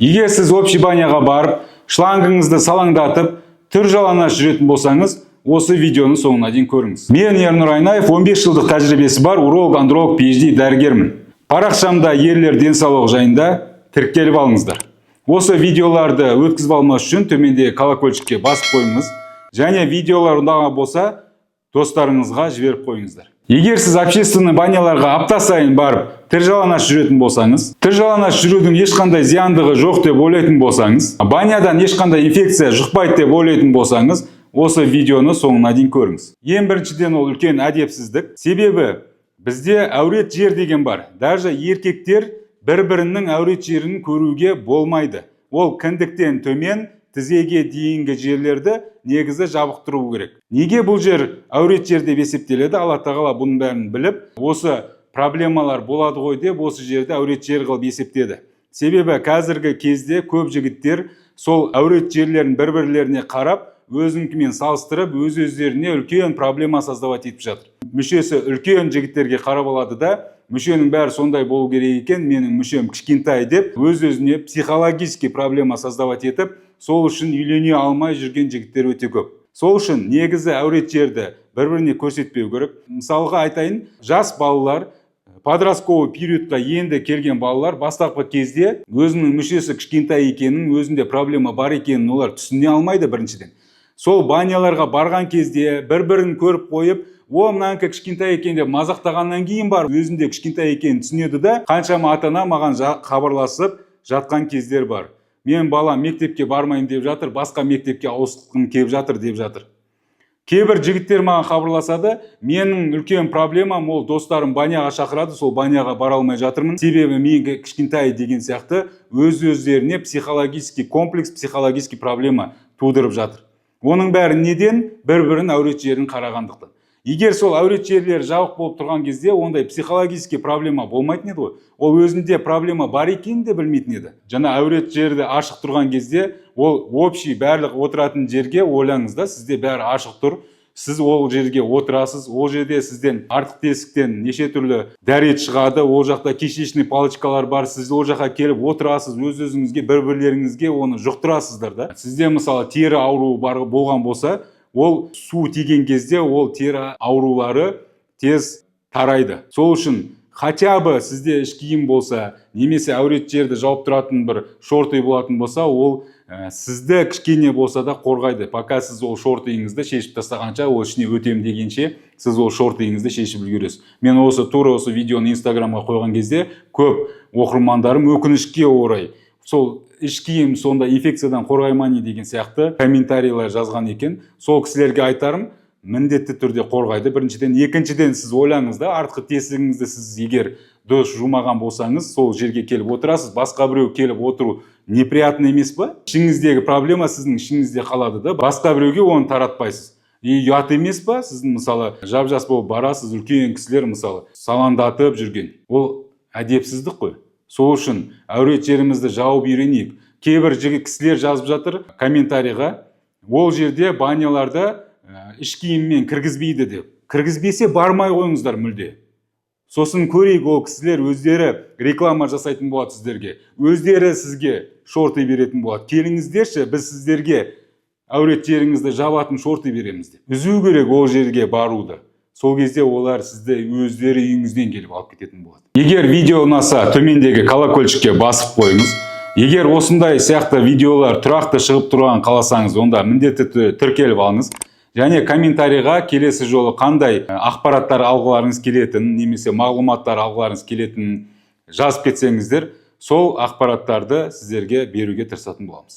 Егер сіз общий баняға барып, шлангыңызды салаңдатып, түр жалаңаш жүретін болсаңыз, осы видеоның соңына дейін көріңіз. Мен, Ернұр Айнаев, 15 жылдық тәжірибесі бар уролог, андролог, PhD дәрігермін. Парақшамда ерлер денсаулығы жайында, тіркеліп алыңыздар. Осы видеоларды өткізіп алмас үшін төмендегі колокольчикке басып қойыңыз және видеолар ұнаған болса, достарыңызға жіберіп қойыңыздар. Егер сіз общественный баняларға апта сайын барып, тір жалаңаш жүретін болсаңыз, тір жалаңаш жүрудің ешқандай зияндығы жоқ деп ойлайтын болсаңыз, банядан ешқандай инфекция жұқпайды деп ойлайтын болсаңыз, осы видеоны соңына дейін көріңіз. Ең біріншіден, ол үлкен әдепсіздік. Себебі бізде әурет жер деген бар. Даже еркектер бір-бірінің әурет жерін көруге болмайды. Ол кіндіктен төмен, тізеге дейінгі жерлерді негізі жабық тұру керек. Неге бұл жер әурет жер деп есептеледі? Алла Тағала бұның бәрін біліп, осы проблемалар болады ғой деп, осы жерді әурет жер қылып есептеді. Себебі қазіргі кезде көп жігіттер сол әурет жерлерін бір бірлеріне қарап, өзінікімен салыстырып, өз өздеріне үлкен проблема создавать етіп жатыр. Мүшесі үлкен жігіттерге қарап алады да, мүшенің бәрі сондай болу керек екен, менің мүшем кішкентай деп, өз өзіне психологический проблема создавать етіп, сол үшін үйлене алмай жүрген жігіттер өте көп. Сол үшін негізі әурет жерді бір біріне көрсетпеу керек. Мысалға айтайын, жас балалар, подростковый периодқа енді келген балалар бастапқы кезде өзінің мүшесі кішкентай екенін, өзінде проблема бар екенін олар түсіне алмайды. Біріншіден, сол баняларға барған кезде бір бірін көріп қойып, о, мынанікі кішкентай екен деп мазақтағаннан кейін барып өзінде кішкентай екенін түсінеді да. Қаншама ата ана маған хабарласып жатқан кездер бар: менің балам мектепке бармаймын деп жатыр, басқа мектепке ауысқым келіп жатыр деп жатыр. Кейбір жігіттер маған хабарласады: менің үлкен проблемам ол, достарым баняға шақырады, сол баняға бара алмай жатырмын, себебі мен кішкентай деген сияқты, өз өздеріне психологический комплекс, психологический проблема тудырып жатыр. Оның бәрі неден? Бір бірін әурет жерін қарағандықтан. Егер сол әурет жерлері жабық болып тұрған кезде, ондай психологический проблема болмайтын еді ғой. Ол өзінде проблема бар екенін де білмейтін еді. Жаңа әурет жерді ашық тұрған кезде, ол общий барлық отыратын жерге, ойлаңыз да, сізде бәрі ашық тұр, сіз ол жерге отырасыз, ол жерде сізден артық тесіктен неше түрлі дәрет шығады, ол жақта кишечный палочкалар бар. Сіз ол жаққа келіп отырасыз, өз өзіңізге, бір бірлеріңізге оны жұқтырасыздар да. Сізде, мысалы, тері ауруы бар болған болса, ол су тиген кезде ол тері аурулары тез тарайды. Сол үшін хотя бы сізде іш киім болса немесе әурет жерді жауып тұратын бір шорты болатын болса, ол сізді кішкене болса да қорғайды. Пока сіз ол шортиыңызды шешіп тастағанша, ол ішіне өтем дегенше, сіз ол шортиыңызды шешіп үлгересіз. Мен осы тура осы видеоны Инстаграмға қойған кезде көп оқырмандарым, өкінішке орай, сол іш киім сонда инфекциядан қорғай ма не деген сияқты комментарийлер жазған екен. Сол кісілерге айтарым: міндетті түрде қорғайды, біріншіден. Екіншіден, сіз ойлаңыз да, артқы тесігіңізді сіз егер дұрыс жумаған болсаңыз, сол жерге келіп отырасыз, басқа біреу келіп отыру неприятно емес па? Ішіңіздегі проблема сіздің ішіңізде қалады да, басқа біреуге оны таратпайсыз. И ұят емес па сіздің, мысалы, жап жас болып барасыз, үлкен кісілер, мысалы, салаңдатып жүрген, ол әдепсіздік қой. Сол үшін әурет жерімізді жауып үйренейік. Кейбір жігіт кісілер жазып жатыр комментарийға, ол жерде баняларда іш киіммен кіргізбейді деп. Кіргізбесе, бармай қойыңыздар мүлде. Сосын көрейік, ол кісілер өздері реклама жасайтын болады сіздерге, өздері сізге шорты беретін болады: келіңіздерші, біз сіздерге әурет жеріңізді жабатын шорты береміз деп. Үзу керек ол жерге баруды. Сол кезде олар сізді өздері үйіңізден келіп алып кететін болады. Егер видео ұнаса, төмендегі колокольчикке басып қойыңыз. Егер осындай сияқты видеолар тұрақты шығып тұрғанын қаласаңыз, онда міндетті түрде тіркеліп алыңыз және комментарийға келесі жолы қандай ақпараттар алғыларыңыз келетінін немесе мағлұматтар алғыларыңыз келетінін жазып кетсеңіздер, сол ақпараттарды сіздерге беруге тырысатын боламыз.